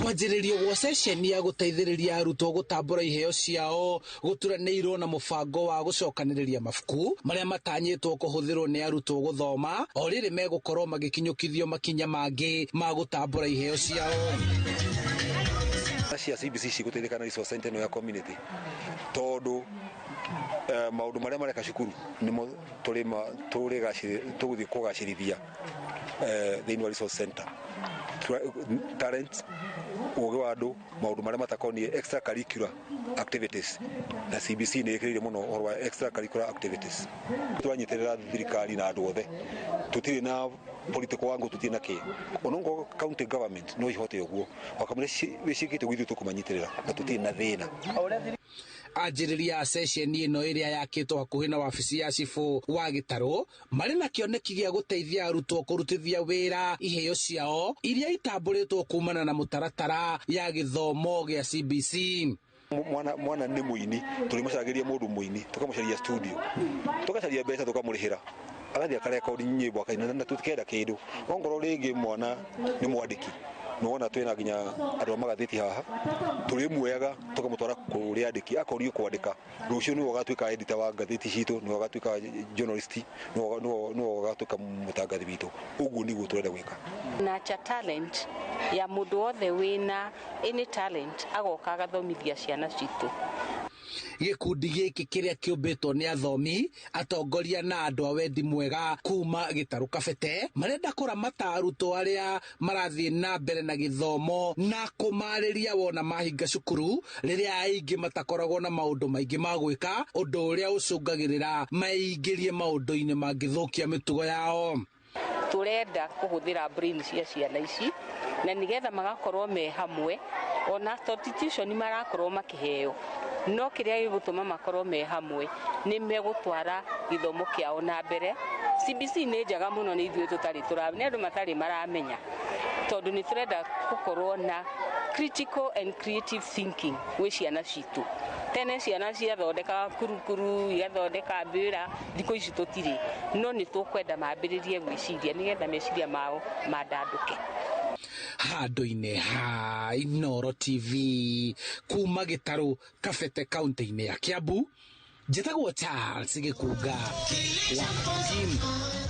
Kwanjĩrĩrio gwa ceceni ya gũteithĩrĩria arutwo gũtambũra iheo ciao gũturanĩirwo na mũbango wa gũcokanĩrĩria mabuku marĩa matanyĩtwo kũhũthĩrwo nĩ arutwo gũthoma o rĩrĩ megũkorwo magĩkinyũkithio makinya mangĩ ma gũtambũra iheo ciao. Cia CBC cigũteithĩka na resource center ĩno ya community tondũ maũndũ marĩa mareka cukuru nĩmo tũgũthiĩ kũgacĩrithia thĩinĩ wa resource center. Talent, ũgĩ wa andũ, maũndũ marĩa matakoniĩ extra curricular activities, na CBC nĩ ĩkĩrĩire mũno ũhoro wa extra curricular activities. Tũranyitĩrĩra thirikari na andũ othe, tũtirĩ na political angle, tũtirĩ na kĩ onokorwo county government no ihote ũguo wakamũira wĩciĩkĩte ũguo, ithuĩ tũkũmanyitĩrĩra na tũtirĩ na thĩna. Anjĩrĩria a ceceni ĩno ĩrĩa yakĩtwo hakuhĩ na wabici ya cibũ wa Gĩtarũ marĩ na kĩoneki gĩa gũteithia arutwo kũrutithia wĩra iheo ciao iria itambũrĩtwo kumana na mũtaratara ya gĩthomo gĩa CBC. Mwana nĩ mũini, tũrĩmũcaragĩria mũndũ mũini, tũkamũcaria studio, tũgacaria mbeca, tũkamũrĩhĩra, agathiĩ akarekodi nyĩmbo akaina na tũtikenda kĩndũ. Ongorwo rĩngĩ mwana nĩ mwandĩki, nĩwona twĩna nginya andũ a magathĩti haha, tũrĩmuoyaga tũkamũtwara kũrĩ andĩki akorio kwandĩka. Rũciũ nĩwe ũgatuĩka editor wa ngathĩti citũ, nĩwe ũgatuĩka journalist, nĩwe ũgatuĩka mũtangathi witũ. Ũguo nĩguo tũrenda gwĩka. Nurture talent ya mũndũ wothe wĩna any talent agoka agathomithia ciana citũ. Gĩkundi gĩkĩ kĩrĩa kĩũmbĩtwo nĩ athomi, atongoria na andũ a wendi mwega kuma Gĩtarũ Kabete marenda kũramata arutwo arĩa marathiĩ na mbere na gĩthomo na kũmarĩria wona mahinga cukuru rĩrĩa aingĩ matakoragwo na maũndũ maingĩ ma gwĩka, ũndũ ũrĩa ũcũngagĩrĩra maingĩrie maũndũ-inĩ mangĩthũkia mĩtugo yao. Tũrenda kũhũthĩra brain cia ciana ici na nĩgetha magakorwo me hamwe, ona to ti tuition marakorwo makĩheo, no kĩrĩa gĩgũtũma makorwo me hamwe nĩ megũtwara gĩthomo kĩao na mbere. CBC nĩ njega mũno, nĩ ithuĩ tũtarĩ tũra nĩ andũ matarĩ maramenya, tondũ nĩ tũrenda gũkorwo na critical and creative thinking gwĩ ciana citũ. Tene ciana ciathondekaga kurukuru, igathondeka mbĩra, thikũ ici tũtirĩ, no nĩ tũkwenda mambĩrĩrie gwĩciria nĩgetha meciria mao mandandũke. Handũ-inĩ ha Inooro TV kuma Gĩtarũ Kabete kaunti-inĩ ya Kiambu, njĩtagwo Charles Gĩkunga wa Kalenjin.